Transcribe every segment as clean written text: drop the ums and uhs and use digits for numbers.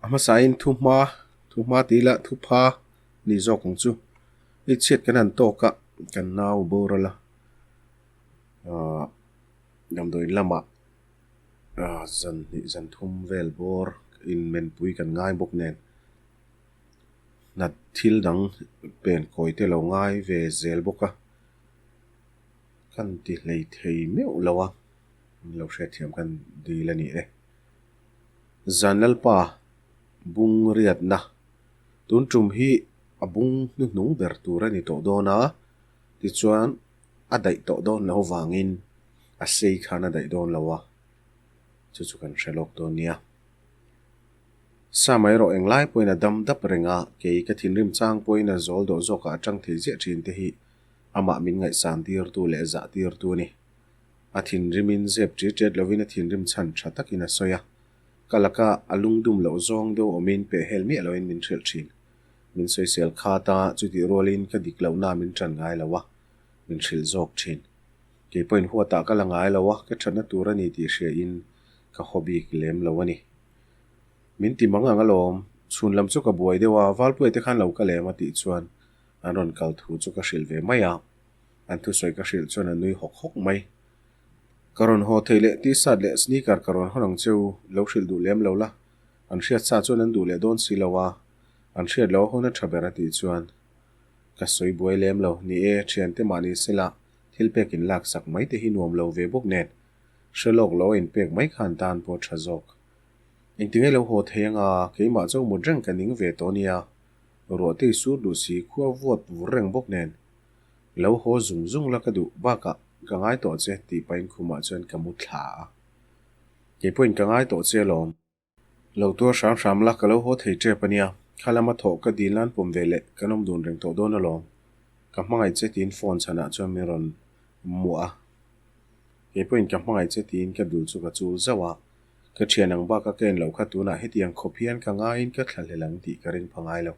A hmasain thuhma, thuhma tih ila thupha ni zawk ang chu. I chhiat kan han tawk a, kan nau boral a, aah damdawiin lamah aah zan hnih zan thum vel bawr inmenpui kan ngai bawk nen hnat thil dang pen kawi te lo ngai ve zel bawk a, kan ti hlei thei meuh lo a, min lo hriatthiam kan dil a ni e. Zan Lalpa bung riatna tun tum hi a bung hnuhnung ber tur a ni tawh dawn a, tichuan a daih tawh dawn loh vangin a sei khan a daih dawn lo a, chu chu kan hre lawk dawn nia. Sama erawh englai pawhin a dam dap reng a, kei ka thinrim chang pawhin a zawl dawh zawkah a tang thei ziah thin te hi amah min ngaihsan tirtu leh zah tirtu a ni. A thinrimin zep ṭi ṭet lovin a thinrim chhan ṭha takin a sawi a, ka laka a lungdum loh zawng deuh awmin pehhel miah loin min hrilh ṭhin. Min sawisel khat a, chutih rualin ka dik lohna min ṭan ngai lo a, min hrilh zawk ṭhin. Kei pawhin huatah ka la ngai lo a, ka ṭhatna tur a ni tih hriain ka haw bik lem lo a ni. Min ti mang ang alawm, chhun lam chu ka buai deuh a, Valpuia te khan lo ka lem a tih chuan an rawn kal thu chu ka hrilh ve mai a. An thusawi ka hrilh chuan a nui hawk hawk mai. Ka rawn haw thei leh t-shirt leh sneaker ka rawn hawn ang che u, lo hrilh duh lem lo la. An hriat sa chuan an duh leh dawn si lo a, an hriat loh a hawn a tha ber a tih chuan ka sawi buai lem lo. Ni e, thiante mahni sela thil pek in lak sak mai te hi nuam lo ve bawk nen, hre lawk lo a inpek mai khan tan pawh tha zawk. Engtinge lo haw thei anga keimah chu mut reng ka ning ve tawh nia, ruah te i sur duh si khua vuat vur reng bawk nen. Lo haw zung zung la ka duh bakah ka ngai tawh che tih pahin khumah chuan ka mu thla a. Kei pawhin ka ngai tawh che alawm. Lo tuar hram hram la ka lo haw thei tep a nia. Kha lama thawh ka dil nan pawm ve leh kan awm dun reng tawh dawn alawm. Ka hmangaih che tiin phone chhanah chuan min rawn muah a. Kei pawhin ka hmangaih che tiin ka dul chu ka chul zauh a. Ka thian ang baka ka en loh kha tunah hetiang khawp hian ka ngaiin ka thlahlel ang tih ka ring pha ngai lo.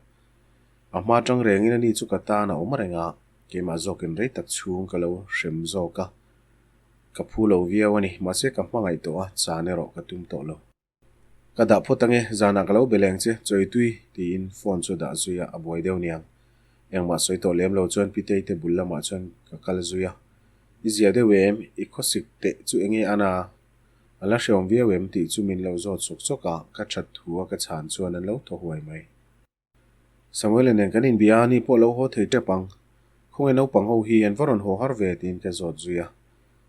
A hma tang rengin ani chu ka tan a awm reng a, keimah zawkin rei tak chhung ka lo hrem zawk a. Ka phu lo viau a ni, mahse ka hmangaih tawh a, chan erawh ka tum tawh lo. Ka dah phawt ange, zanah ka lo be leng che, chawi tui, tiin phone chu a dah zui a, a buai deuh niang. Engmah sawi tawh lem lo chuan Pitei te bul lamah chuan ka kal zui a. I zia deuh em? I khawsik teh chu enge an a? A la hreawm viau em? tih chu min lo zawt sawk sawk a, ka that thu a ka chhan chuan an lo thaw huai mai. Samuel-a nen kan inbia a, ni pawh lo haw thei tep ang. Khawnge naupang ho hi an va rawn haw har ve tiin ka zawt zui a.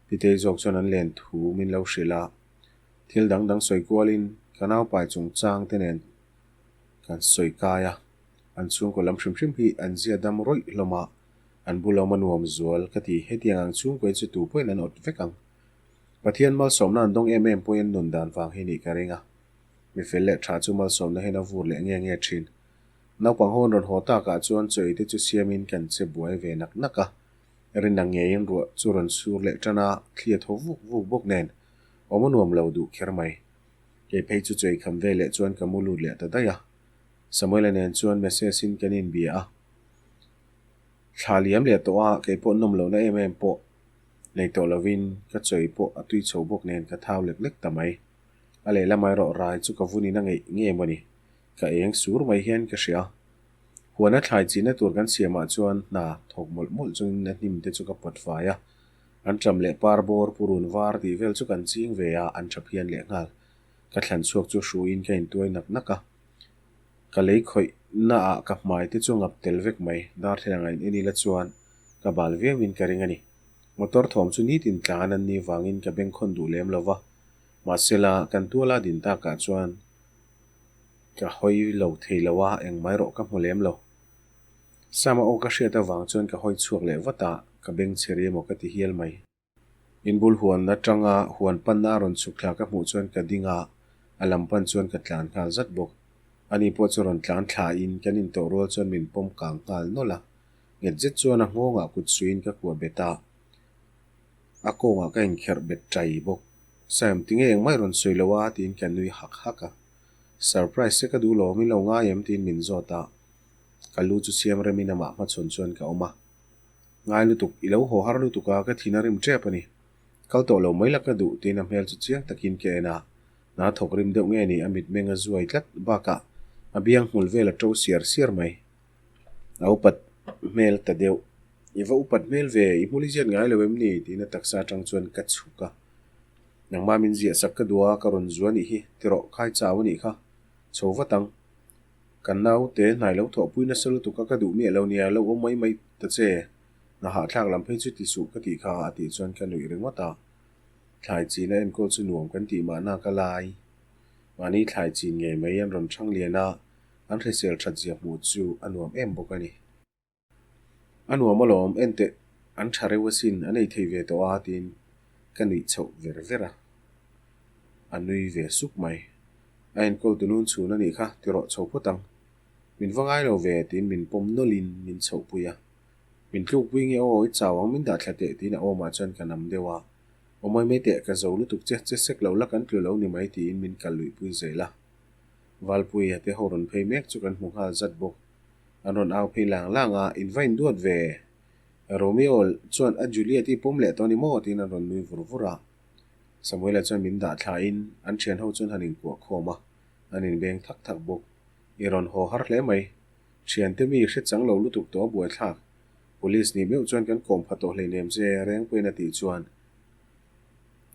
Pitei zawk chuan an len thu min lo hrilh a. Thil dang dang sawi kualin ka naupai chungchang te nen kan sawi kai a. An chhungkaw lam hrim hrim hi an zia dam rawih hlawm a, an bul awm a nuam zual ka ti. Hetiang ang chhungkaw hi chu tu pawhin an awt vek ang. Pathian malsawmna an dawng em em pawhin an nun dan vang hi nih ka ring a. Mi fel leh tha chu malsawmna hian a vur leh nge nge thin. Naupang ho an rawn haw takah chuan chaw ei te chu siamin kan che buai ve nak nak a. Rinna ngeiin ruah chu rawn sur leh tan a, thli a tho vuk vuk bawk nen awm a nuam lo duh kher mai. Kei phei chu chaw ei kham ve leh chuan ka mu lut leh ta daih a. Samuel-a nen chuan message in kan inbia a. Thla liam leh tawh a, kei pawh nawm lohna em em pawh nei tawh lovin ka chaw ei pawh a tui chho bawk nen ka thau lek lek ta mai. A lehlam erawh rai chu ka vunin a ngeih nge maw ni? Ka eng sur mai hian ka hria. Huana thlai chihna tur kan siamah chuan hna thawk mawlh mawlh chungin a hnim te chu ka pawt fai a. An ṭam leh par bawr, purun var tih vel chu kan ching ve a, an ṭha phian leh nghal. Ka thlan chhuak chu hruiin ka intuai nak nak a. Ka lei khawih naah ka hmai te chu ngap tel vek mai, darthlalang a in en ila chuan ka bal viauin ka ring a ni. Motor thawm chu nitin tlan an nih vangin ka bengkhawn duh lem lo va. Mahsela, kan tuala din takah chuan ka hawi lo thei lo a, engmah erawh ka hmu lem lo. Sama aw ka hriat avang chuan ka hawi chhuak leh vat a, ka beng chhe ri emaw ka ti hial mai. Inbul huan atanga huan panna a rawn chhuk thla ka hmuh chuan ka ding a, a lam pan chuan ka tlan nghal zat bawk. Ani pawh chu rawn tlan thla in kan intawh rual chuan min pawm kang nghal nawlh a, nghet zet chuan a nghawngah kut suiin ka kuah bet a. A kawngah ka inkherh bet ṭai bawk. Sam, tinge engmah i rawn sawi lo a? tiin ka nui hak hak a. Surprise che ka duh lo, min lo ngai em? tiin min zawt a. Ka lu chu siam remin amah hmachhawn chuan ka awm a. Ngai lutuk, i lo haw har lutuk a, ka thin a rim ṭep a ni. Kal tawh lo mai la ka duh, tiin a hmel chu chiang takin ka en a. Hna thawk rim deuh nge ni, a mitmeng a zuai tlat bakah. A biang hmul vel a ṭo siar siar mai. A upat hmel ta deuh. I va upat hmel ve, i hmul i ziat ngai lo em ni? tiin a taksa aṭang chuan ka chhuk a. Nangmah min ziah sak ka duh a, ka rawn zu a nih hi, ti rawh, khai chau a nih kha. Chho vat ang. Kan naute hnai lo thawhpui nasa lutuk a ka duh miah lo nia, lo awm mai mai ta che. Hna hahthlak lam phei chu ti suh ka tih kha a tih chuan ka nuih ringawt a. Thlai chin a enkawl chu nuam kan tih mahna ka lai. Mahni thlai chin ngei mai an rawn thang lian a, an hrisel that zia hmuh chu a nuam em bawk a ni. A nuam alawm, enteh an tha reuh asin, an ei thei ve tawh a tiin ka nuih chhoh ver ver a. A nui ve suk mai. A enkawl tu nun chhun a nih kha, ti rawh chho phawt ang. Min va ngai lo ve tiin min pawm nawlhin min chhohpui a. Min tlukpui nge aw, i chau ang min dah thla teh tiin a awmah chuan ka nam deuh a. Aw mai mai teh, ka zo lutuk che, che sek lo la kan tlu lo ni mai tiin min kal luihpui zel a. Valpuia te ho rawn phei mek chu kan hmu nghal zat bawk. An rawn au phei lang lang a, in va induat ve. Romeo chuan a Juliet i pawm leh tawh a ni maw tiin an rawn nui vur vur a. Samuela chuan min dah thlain an thian ho chuan han inkuah khawm a, an inbeng thak thak bawk. I rawn haw har hle mai. Thiante mi hre chang lo lutuk tawh a buaithlak. Police nih meuh chuan kan kawm pha tawh hleinem che, Rengpuiin a tih chuan.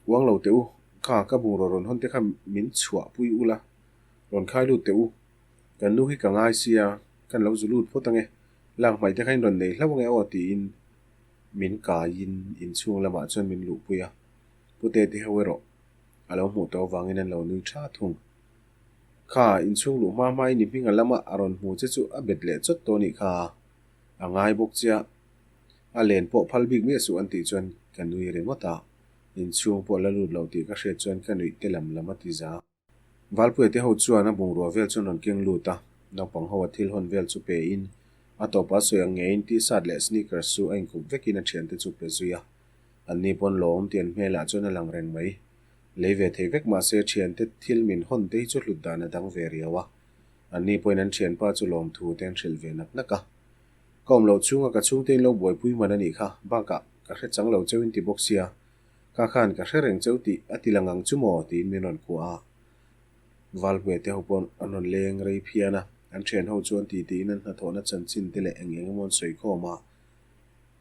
Uang lo teh u, kha ka bungraw rawn hawn te kha min chhuah pui ula, rawn khai lut teh u. Kan nu hi ka ngai sia, kan lo zu lut phawt ange, lak hmaih te kha in rawn nei hlauh ange aw tiin min kaiin inchhung lamah chuan min luhpui a. Pute te ho erawh a lo hmuh tawh avangin an lo nui tha thung. Kha, inchhung luh hma hmain i hming a lama a rawn hmu che chu a bet leh chawt tawh anih kha. A ngai bawk chiah. A len pawh phal bik miah suh an tih chuan ka nui ringawt a. Inchhung pawh la lut lo tih ka hriat chuan ka nuih te lam lam a ti za. Valpuia te ho chuan a bungrua vel chuan rawn keng lut a, naupang ho a thil hawn vel chu pe in, a tawpah sawi ang ngeiin t-shirt leh sneakers chu a inkhup vekin a thiante chu pe zui a. Anni pawn lawm tih an hmelah chuan a lang reng mai. Lei ve thei vek mahse thiante thil min hawn te hi chu hlut dan a dang ve riau a. Anni pawhin an thianpa chu lawmthu te an hrilh ve nak nak a. Ka awm loh chhunga ka chhungte in lo buaipui man a nih kha, bakah ka hre chang lo cheu in ti bawk sia, ka khan ka hre reng cheu tih a ti lang ang chu maw tiin min rawn kuah a. Valpuia te ho pawh an rawn leng rei phian a, an thian ho chuan ti tiin an hnathawhna chanchin te leh eng eng emaw an sawi khawm a.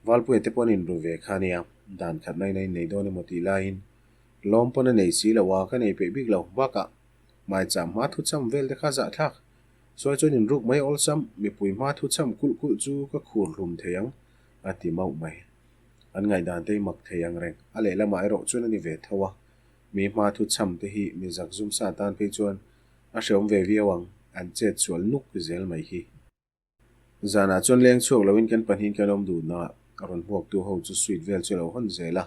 Valpuia te pawh an inru ve kha nia, dan khat nain a innei dawn emaw tih laiin lawm pawn a nei si lo a, ka nei peih bik lo, bakah maicham hma thu cham vel te kha zahthlak. Sawi chuan inruk mai awlsam, mipui hma thu cham kulh kulh chu ka khur hlum thei ang, a ti mauh mai. An ngaihdan te hi mak thei ang reng, a lehlamah erawh chuan a ni ve tho a. Mi hma thu cham te hi mi zak zum sa tan phei chuan a hreawm ve viau ang, an chet sual nuk zel mai hi. Zanah chuan leng chhuak loin kan pahnihin kan awm duhna a rawn hmuaktu ho chu suite vel chu a lo hawn zel a,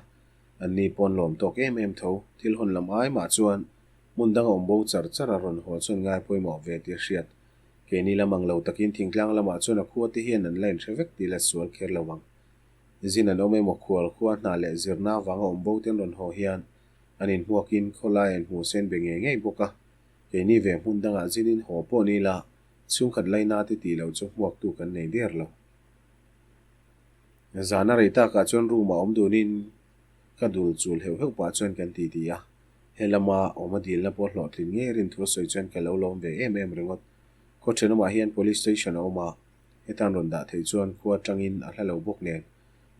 anni pawn lawm tawk em em tho. Thil hawn lam ai mah chuan hmun danga awm bo char char a rawn haw chuan ngai pawimawh ve tih a hriat. Keini lam ang lo takin thingtlang lamah chuan a khua te hian an la inhre vek tih la sual kher lo ang. Zin an awm emaw khual khua hna leh zirna avanga awm bo te an rawn haw hian an inhmuakin khawlai an hmuh sen be ngei ngei bawk a, keini ve hmun dangah zinin haw pawh ni la Chhungkhat laina te tih loh chu hmuaktu kan nei der lo. Zana rei takah chuan room ah awm dunin ka dul chul heuh heuh pah chuan kan ti ti a. He lama awm a dilna pawh hlawhtlin ngei rin thu a sawi chuan ka lo lawm ve em em ringawt. Khaw thenawmah hian Police Station a awm a, hetan rawn dah theih chuan khua atangin a hla lo bawk nen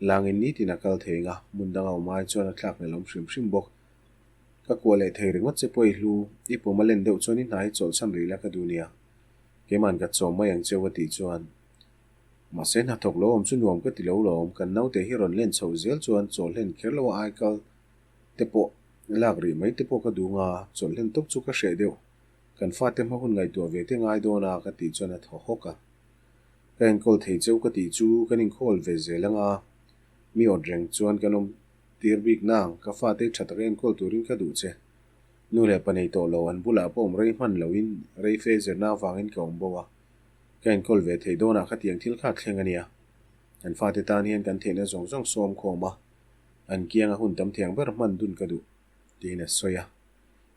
langin nitin a kal thei anga hmun danga awm ai chuan a thlak hnelh awm hrim hrim bawk. Ka kuah leh thei ringawt che pawh i hlu, i pum a len deuh chuan i hna hi chawlhchhan rih la ka duh nia. Keima'n ka chawm mai ang cheu a tih chuan, Mahse hnathawk lo awm chu nuam ka ti lo lawm, kan naute hi rawn len chhoh zel chuan chawlhlen kher lo a aikal te pawh lak rih mai te pawh ka duh nga, chawlhlen tawp chu ka hreh deuh, kan fate hma hun ngaihtuah ve te ngai dawn a ka tih chuan a thaw hawk a. Ka enkawl thei cheu ka tih chu kan inkhawl ve zel anga mi awt reng chuan kan awm tir bik nang, ka fate tha taka enkawl turin ka duh che. Nu leh pa nei tawh lo, an bulah pawh awm rei hman loin rei fe zirna avangin ka awm bo a. Ka enkawl ve theih dawnah khatiang thil kha thleng a nia. Kan fate tan hian kan theihna zawng zawng sawm khawm a, an kianga hun tam thiang ber hman dun ka duh, tiin a sawi a.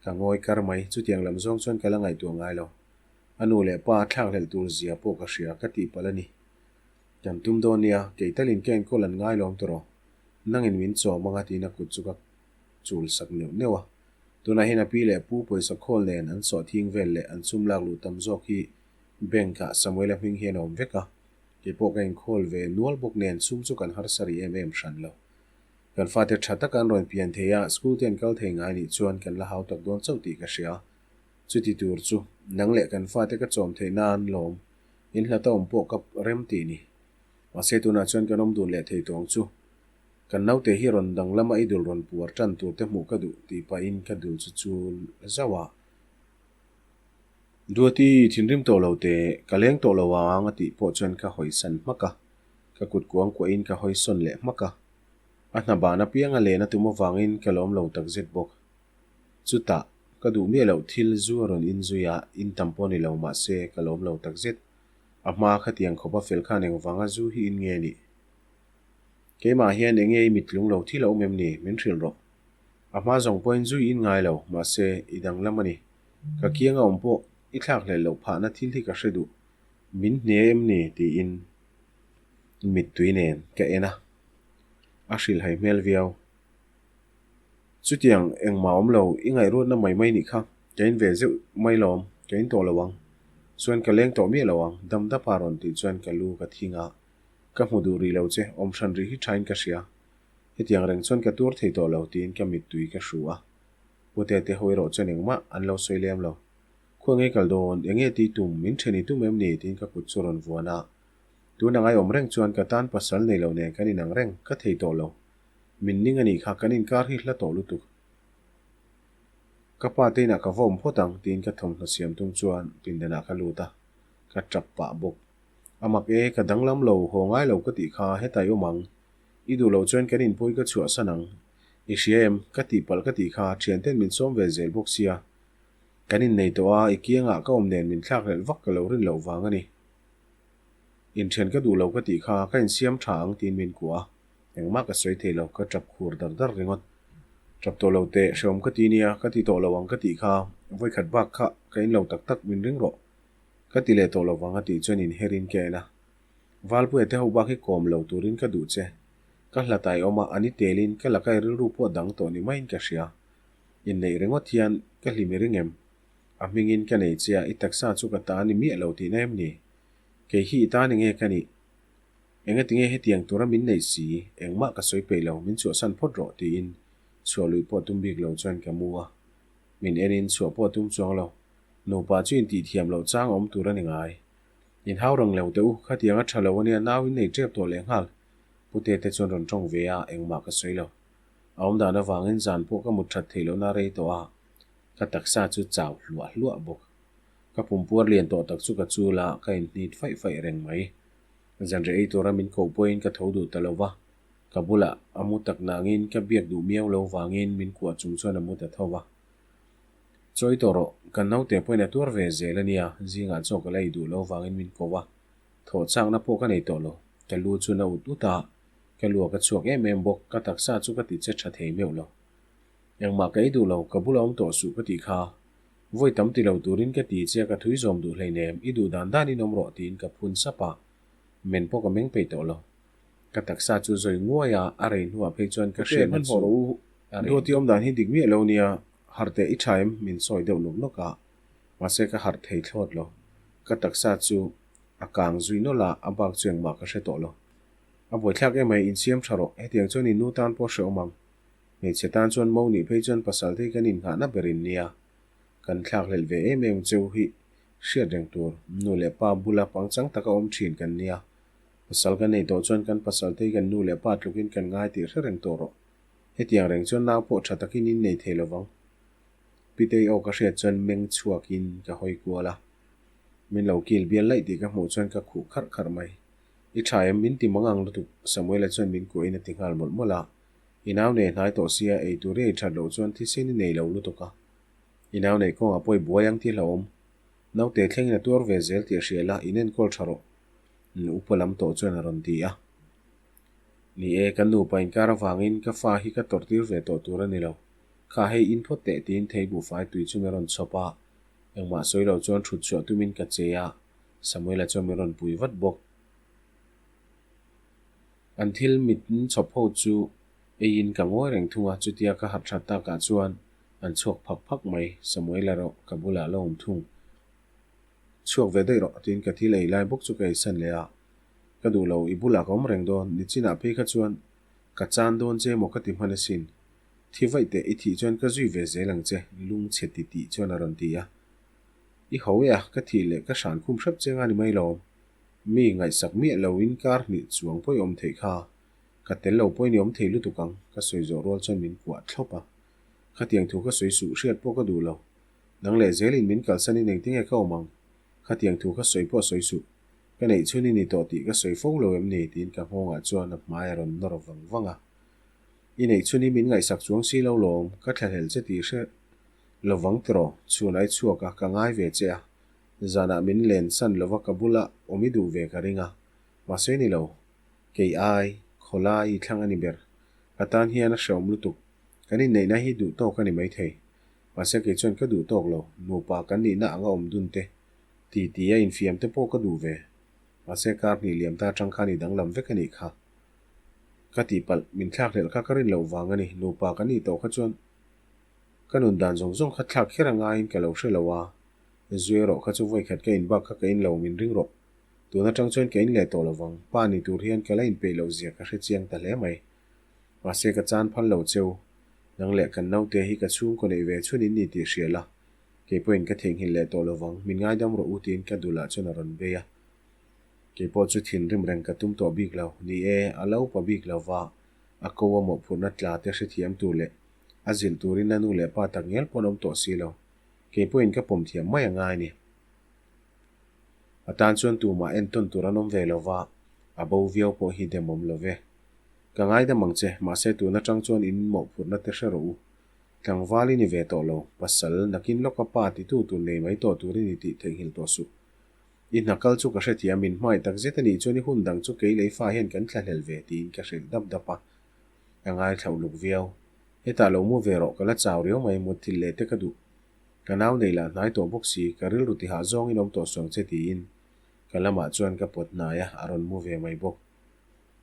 Ka ngawi kar mai, chutiang lam zawng chuan ka la ngaihtuah ngai lo. A nu leh pa thlakhlelh tur zia pawh ka hria ka tih palh a ni. Kan tum dawn nia, kei talin ka enkawl an ngai lawm tawh rawh. Nangin min chawm anga tiin a kut chu ka chul sak neuh neuh a. Tunah hian a pi leh pu pawisa khawl nen an sawhthing vel leh an sum lak luh tam zawk hi Bank-ah Samuel-a hming hian a awm vek a, kei pawh ka inkhawl ve nual bawk nen sum chu kan harsa rih em em hran lo. Kan fate tha taka an rawn pian thei a, school te an kal thei ngai nih chuan kan la hau tak dawn chauh tih ka hria. Chuti tur chu nang leh kan fate ka chawm theih nan lawm in hlat a awm pawh ka rem tih ni. Mahse tunah chuan kan awm dun leh thei tawng chu. Kan naute hi rawn danglam a i dul rawn puar tan tur te hmuh ka duh tih pahin ka dul chu chul zauh a. Duati thinrim tawh lo teh, ka leng tawh lo ang a tih pawh chuan ka hawisan hmak a, ka kut kuang kuahin ka hawisawn leh hmak a. A hna ban apiang a len a tum avangin ka lawm lo takzet bawk. Chutah, ka duh miah loh thil zu a rawn inzui a, in tam pawh ni lo mahse ka lawm lo takzet. A hma khatiang khawp a fel khan engvanga zu hi in nge nih? Keimah hian enge i mit lung lo thil a awm em ni? Min hrilh rawh. A hma zawng pawhin zui in ngai lo, mahse i danglam a ni. Ka kiang a awm pawh i thlak hlel loh phahna thil hi ka hre duh. Min hne em ni? tiin mittui nen ka en a. A hrilhhai hmel viau. Chutiang engmah awm lo, i ngaihruatna mai mai nih kha. Ka in ve zeuh mai lawm, ka in tawh lo ang. Chuan ka leng tawh miah lo ang, dam dapa rawn tih chuan ka lu ka thing a. Ka hmu duh rih lo che, awm hran rih hi thain ka hria. Hetiang reng chuan ka tuar thei tawh lo tiin ka mittui ka hru a. Pute te ho erawh chuan engmah an lo sawi lem lo. Khuai ngei kal dawn, enge tih tum, min then i tum em ni tiin ka kut chu rawn vuan a. Tun a ngaiawm reng chuan ka tan pasal nei lo nen kan inang reng, ka thei tawh lo. Min ning a nih kha, kan inkar hi hla tawh lutuk. Ka pa te inah ka va awm phawt ang tiin ka thawmhnaw siam tum chuan pindanah ka lut a, ka tap pah bawk. A mak e, ka danglam lo, haw ngai lo ka tih kha hetai awm ang. I duh loh chuan kan inpui ka chhuahsan ang. I hria em? Ka tihpalh ka tih kha thianten min sawm ve zel bawk sia. Kan innei tawh a, i kiangah ka awm nen min thlakhlelh vak ka lo rin loh vang a ni. Inthian ka duh lo ka tih kha ka insiam tha ang tiin min kuah a. Engmah ka sawi thei lo, ka tap khur dar dar ringawt. Tap tawh lo teh, hrehawm ka ti nia, ka ti tawh lo ang ka tih kha, vawikhat bak kha ka in lo tak tak min ring rawh. Ka ti leh tawh lo vang a tih chuan inherin ka en a. Valpuia te ho bak hi kawm lo turin ka duh che. Ka hlat ai awm a, a ni telin ka lakai rilru pawh dang tawh ni maiin ka hria. Inneih ringawt hian ka hlim i ring em? A hmingin ka nei che a, i taksa chu ka ta ni miah lo tihna em ni? Kei hi i ta ni nge ka nih? Engatinge hetiang tura min neih si? Engmah ka sawi peih lo, min chhuahsan phawt rawh tiin chhuah luih pawh tum bik lo chuan ka mu a. Min enin chhuah pawh tum chuang lo. Nupa chu intihthiam loh chang awm tur a ni ngai. Inhau rang lo teh u, khatiang a tha lo ania nau in nei tep tawh leh nghal. Pute te chuan rawn tawng ve a, engmah ka sawi lo. A awm dan avangin zan pawh ka mut that theih lohna rei tawh a, ka taksa chu chau hluah hluah bawk. Ka pumpuar lian tawh tak chu ka chul a, ka inhnit faih faih reng mai. Zanriah ei tura min koh pawhin ka tho duh ta lo va, ka bulah a mu tak nangin ka biak duh miau lo vangin min kuah chung chuan a mu ta tho va. Chawi tawh rawh, kan naute pawhin a tuar ve zel a nia, zingah chaw ka la ei duh lo vangin min ko a, thawh chakna pawh ka nei tawh lo, ka lu chu na ut ut a, ka luak a chhuak em em bawk, ka taksa chu ka ti che tha thei meuh lo. Engmah ka ei duh lo, ka bula awm tawh suh ka tih kha. Vawi tam ti lo turin ka ti che a, ka thui zawm duh hleinem, i duh dan danin awm rawh tiin ka phun sap a, men pawh ka meng peih tawh lo. Ka taksa chu zawi nguai a, a rei hnuah phei chuan ka hriatna chu a reh. Duati awm dan hi dik miah lo nia, harh teh i tha em? Min sawi deuh nawk nawk a, mahse ka harh thei thlawt lo. Ka taksa chu a kang zui nawlh a, a bak chu engmah ka hre tawh lo. A buaithlak em mai, insiam tha rawh, hetiang chuan i nu tan pawh hrehawm ang. Hmeichhe tan chuan mo nih phei chuan pasal te hi kan innghahna berin nia. Kan thlakhlelh ve em em cheu hi hriat reng tur, nu leh pa bula pangchang taka awm thin kan nia. Pasal kan nei tawh chuan kan pasal te hi kan nu leh pa tlukin kan ngai tih hre reng tawh rawh. Hetiang reng chuan nau pawh tha takin in nei thei lovang. Pitei aw ka hriat chuan meng chhuakin ka hawi kual a. Min lo kil bial laih tih ka hmuh chuan ka khuh kharh kharh mai. I tha em? Min ti mang ang lutuk, Samuela chuan min kuahin a ti nghal mawlh mawlh a. I nau nei hnai tawh sia, ei tur i ei that loh chuan thisen i nei lo lutuk a. I nau neih kawngah pawh i buai ang tih hlauhawm. Naute thlengin a tuar ve zel tih a hria la, in enkawl tha rawh. Upa lam tawh chuan a rawn ti a. Ni e, kan nupa inkar avangin ka fa hi ka tawrh tir ve tawh tur a ni lo. Kha hei in phawt teh tiin thei buhfai tui chu min rawn chhawp a. Engmah sawi lo chuan thut chhuah tumin ka che a, Samuela chuan min rawn pui vat bawk. An thil mit chhawp ho chu eiin ka ngawi reng thung a, chutia ka harh that takah chuan an chhuak phak phak mai. Samuela erawh ka bulah la awm thung. Chhuak ve daih rawh, tiin ka thil ei lai bawk chu ka eisan leh a. Ka duh lo, i bulah ka awm reng dawn, nichinah phei kha chuan ka chan dawn che emaw ka ti hman asin. Thi vaih teh, i thih chuan ka zui ve zel ang che, lungchhe ti tih chuan a rawn ti a. I ho e a, ka thih leh ka hran khum hrep che nga ni mai lawm. Mi ngaihsak miah lo in kar hnih chuang pawh i awm theih kha. Ka tel lo pawhin i awm thei lutuk ang, ka sawi zawh rual chuan min kuah thlawp a. Khatiang thu ka sawi suh hriat pawh ka duh lo. Nang leh zelin min kalsanin engtinge ka awm ang? Khatiang thu ka sawi pawh sawi suh. Ka neih chhun i ni tawh tih ka sawi fo lo em ni? tiin ka nghawngah chuan a hmai a rawn nawr vang vang a. I neih chhun hi min ngaihsak chuang si lo lawm, ka thlahlel che tih hre lovang tiraw? Chhun ai chhuak a, ka ngai ve che a. Zanah min len san lova ka bula awm i duh ve ka ring a. Mahse ni lo, kei ai, khawlai i thlang a ni ber. Ka tan hian a hrehawm lutuk. Kan inneihna hi duh tawk a ni maithei. Mahse kei chuan ka duh tawk lo, nupa kan nihna anga awm dun te, ti ti a infiam te pawh ka duh ve. Mahse kar hnih liam ta atang khan i danglam vek a nih kha. Ka tihpalh, min thlak hlelh kha ka rin loh vang a ni, nupa kan nih tawh kha chuan ka nun dan zawng zawng kha thlak kher a ngaiin ka lo hre lo a, zu erawh kha chu vawikhat ka inbak kha ka in lo min ring rawh. Tun atang chuan ka in leh tawh lovang, pa ni tur hian ka la inpeih loh zia ka hre chiang ta hle mai. Mahse ka chan phal lo cheu. Nang leh kan naute hi ka chhungkaw neih ve chhun in ni tih hria la, kei pawhin ka theihnghilh leh tawh lovang, min ngaidam rawh u tiin ka dulah chuan a rawn bei a. Kei pawh chu thinrim reng ka tum tawh bik lo, ni e, a lo pa bik lo va, a ko a mawhphurhna tla te hrethiam tur leh a zilh turin a nu leh pa tak ngial pawn awm tawh si lo, kei pawhin ka pawm thiam mai a ngai ni. A tan chuan tumah entawn tur an awm ve lo va, a bo viau pawh hi demawm lo ve. Ka ngaidam ang che, mahse tun atang chuan in mawhphurhna te hre rawh u. Tlangval i ni ve tawh lo, pasal, nakin lawka pa titu tur nei mai tawh tur i ni tih theihnghilh tawh suh. I hna kal chu ka hrethiam, min hmangaih tak zet a nih chuan i hun dang chu kei lei fa hian kan thlahlel ve tiin ka hrilh dap dap a. Ka ngaithla uluk viau. Hetah lo mu ve rawh, ka la chau riau mai, mutthilh leh te ka duh. Ka nau nei lah hnai tawh bawk si, ka rilru tihah zawngin awm tawh suang che tiin ka lamah chuan ka pawt hnai a, a rawn mu ve mai bawk.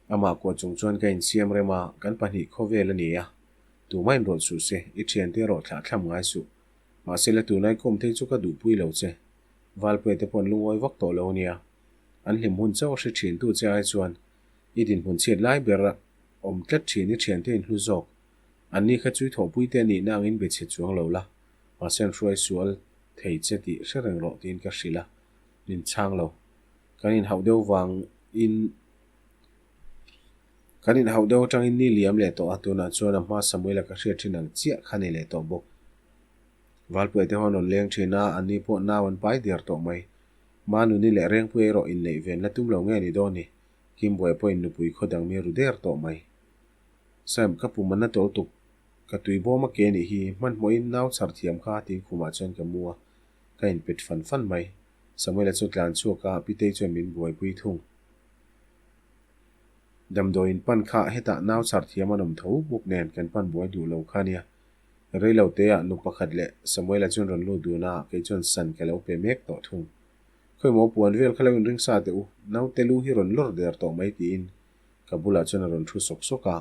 Amah kuah chung chuan ka insiam rem a, kan pahnih khawvel a ni a, tumah inrawlh suh se, i thiante erawh thlah thlam ngai suh. Mahse la tunai kawm thei chu ka duhpui lo che. Valpuia te pawh an lungawi vak tawh lo a nia. An hlim hun chauh a hre thin tu che ai chuan i dinhmun chhiat lai ber a awm tlat thin i thiante inhlu zawk. Anni kha chu i thawhpui te a nihna angin be chhe chuang lo la, mahse an hruai sual thei che tih hre reng rawh tiin ka hrilh a, min chhang lo. Kan inhauh deuh vangin Kan inhauh deuh atangin ni liam leh tawh a, tunah chuan a hma Samuela ka hriat thin ang chiah kha ni leh tawh bawk. Valpuia te ho an rawn leng thin a, anni pawh nau an pai der tawh mai. Manuni leh Rengpuia erawh inneih ven la tum lo nge ni dawn ni, Kimbuaia pawhin nupui khaw dang mi ru der tawh mai. Sam, ka pum an na tawlh tuk, ka tui bawm a ke nih hi, hmanhmawhin nau chhar thiam kha tiin khumah chuan ka mu a, ka inpet fan fan mai. Samuela chu tlan chhuak a, Pitei chuan min buaipui thung. Damdawiin pan kha hetah nau chhar thiam an awm tho bawk nen kan pan buai duh lo kha nia. Rei lo teah nu pakhat leh Samuela chuan rawn lut dun a, kei chuan san ka lo pe mek tawh thung. Khawimaw puan vel kha lo inring sa teh u, naute lu hi rawn lawr der tawh mai tiin ka bulah chuan a rawn thu sawk sawk a.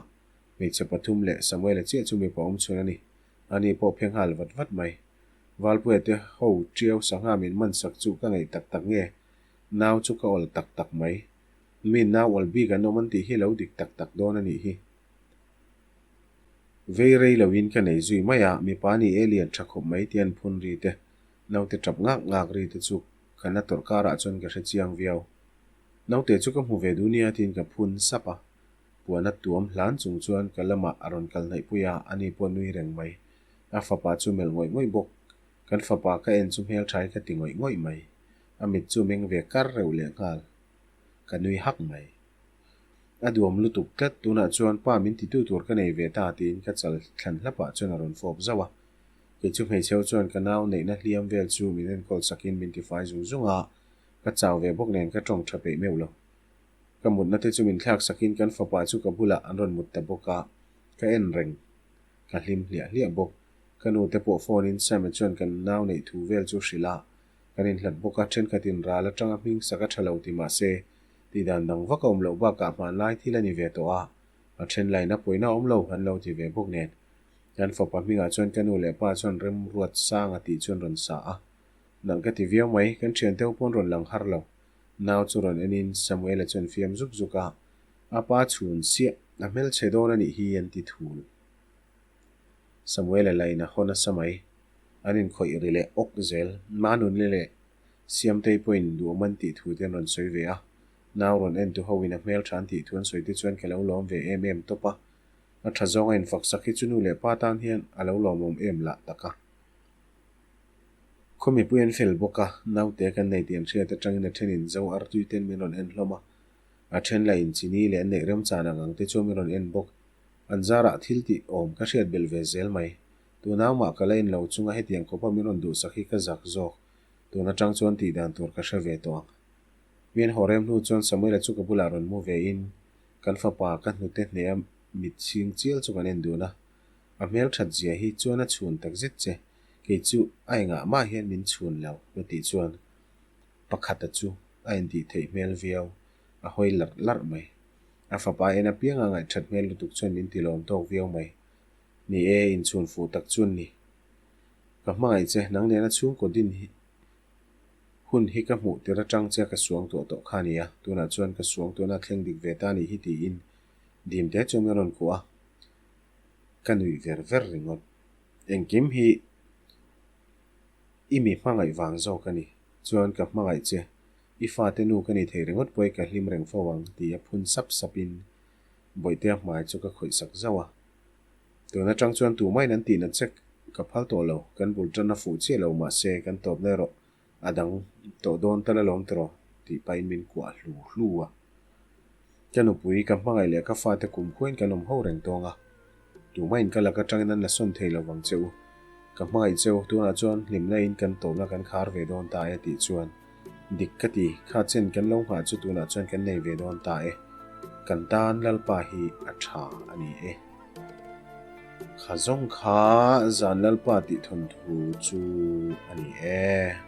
Hmeichhe pathum leh Samuela chiah chu mipa awm chhun a ni. Ani pawh phe nghal vat vat mai. Valpuia te ho tiau sangha min man sak chu ka ngaih tak tak nge? Nau chu ka awl tak tak mai. Mi nau awl bik an awm an tih hi lo dik tak tak dawn a nih hi. Vei rei loin ka nei zui mai a, mipa ni e lian tha khawp mai ti an phun ri te, naute tap ngak ngak ri te chu ka na tawrh karah chuan ka hre chiang viau. Naute chu ka hmu ve duh nia tiin ka phun sap a, puan a tuam hlan chung chuan ka lamah a rawn kal hnaih pui a, ani pawh nui reng mai. A fapa chu melh ngawih ngawih bawk. Kan fapa ka en chu hmeltha hi ka ti ngawih ngawih mai. A mit chu meng ve kar reuh leh nghal. Ka nui hak mai. A duam lutuk tlat, tunah chuan pa min titu tur ka nei ve ta tiin ka chal thlan hlapah chuan a rawn fawp zauh a. Kei chu hmeichheu chuan ka nau neihna hliam vel chu min enkawl sakin min tifai zung zung a, ka chau ve bawk nen ka tawng tha peih meuh lo. Ka mutna te chu min thlak sakin kan fapa chu ka bulah an rawn mut ta bawk a, ka en reng. Ka hlim hliah hliah bawk. Ka nu te pawh phone in Sam-a chuan kan nau neih thu vel chu hrilh a, kan inhlat bawk a, thenkhatin ral atanga hming sak a tha lo ti mah se, tih dan dang vak a awm loh bakah hmanlai thil a ni ve tawh a, a then lain a pawina awm lo an lo ti ve bawk nen. Kan fapa hmingah chuan ka nu leh pa chuan Remruat Sanga tih chuan rawn sa a. Nalh ka ti viau mai, kan thiante ho pawn rawn lang har lo. Nau chu rawn enin Samuela chuan fiam zuk zuk a, A pa chhun siah, a hmelchhe dawn a nih hi an ti thul. Samuela lain a haw nasa mai. An inkhawih ri leh awk zel. Manunli leh Siamtei pawhin duhawm an tih thu te an rawn sawi ve a. Nau rawn en tu hoin a hmeltha an tih thu an sawi te chuan ka lo lawm ve em em tawp a. A tha zawnga infak sak hi chu nu leh pa tan hian a lo lawmawm em lah tak a. Khaw mipui an fel bawk a, naute kan nei tih an hriat atangin a thenin zo artui ten min rawn en hlawm a. A then lah in chini leh an neih remchan ang ang te chuan min rawn en bawk. An zarah thil tih awm ka hriat belh ve zel mai. Tunau mah ka la en lo chunga hetiang khawpa min rawn duhsak hi ka zak zawk. Tun atang chuan tih dan tur ka hre ve tawh ang. Min haw rem hnu chuan Samuela chu ka bulah rawn mu ve in kan fapa ka hnute hneh a mit chhing chial chu kan en dun a. A hmel that zia hi chuan a chhun tak zet che, kei chu a engah mah hian min chhun lo ka tih chuan pakhata chu a intih theih hmel viau, a hawi larh larh mai. A fapa en apianga ngaihthat hmel lutuk chuan min ti lawm tawk viau mai. Ni e, inchhun fuh tak chuan ni. Ka hmangaih che, nang nena chhungkaw din hi hun hi ka hmuh tir atang che ka suang tuah tawh kha a ni a, tunah chuan ka suang tuahna thleng dik ve ta a nih hi tiin dim te chuan min rawn kuah a. Ka nuih ver ver ringawt. Engkim hi i mi hmangaih vang zawk a ni. Chuan ka hmangaih che, i fate nu ka ni thei ringawt pawh i ka hlim reng fo ang ti a phun sap sapin Bawihtea hmai chu ka khawih sak zauh a. Tun atang chuan tumahin an tihna che ka phal tawh lo, kan bul tan a fuh chiah lo mahse kan tawpna erawh A dang tawh dawn tal alawm tawh tih pahin min kuah hlu hlu a. Ka nupui, ka hmangaih leh ka fate kum khuain kan awm ho reng tawng a. Tumahin ka lak atangin an la sawn thei lo vang che u. Ka hmangaih che u, tunah chuan hlimna in kan tawpna kan khar ve dawn ta e tih chuan dik ka ti, kha chen kan lo nghah chu tunah chuan kan nei ve dawn ta e. Kan tan Lalpa hi a tha a ni e. Kha zawng kha zan Lalpa tih thawnthu chu a ni e.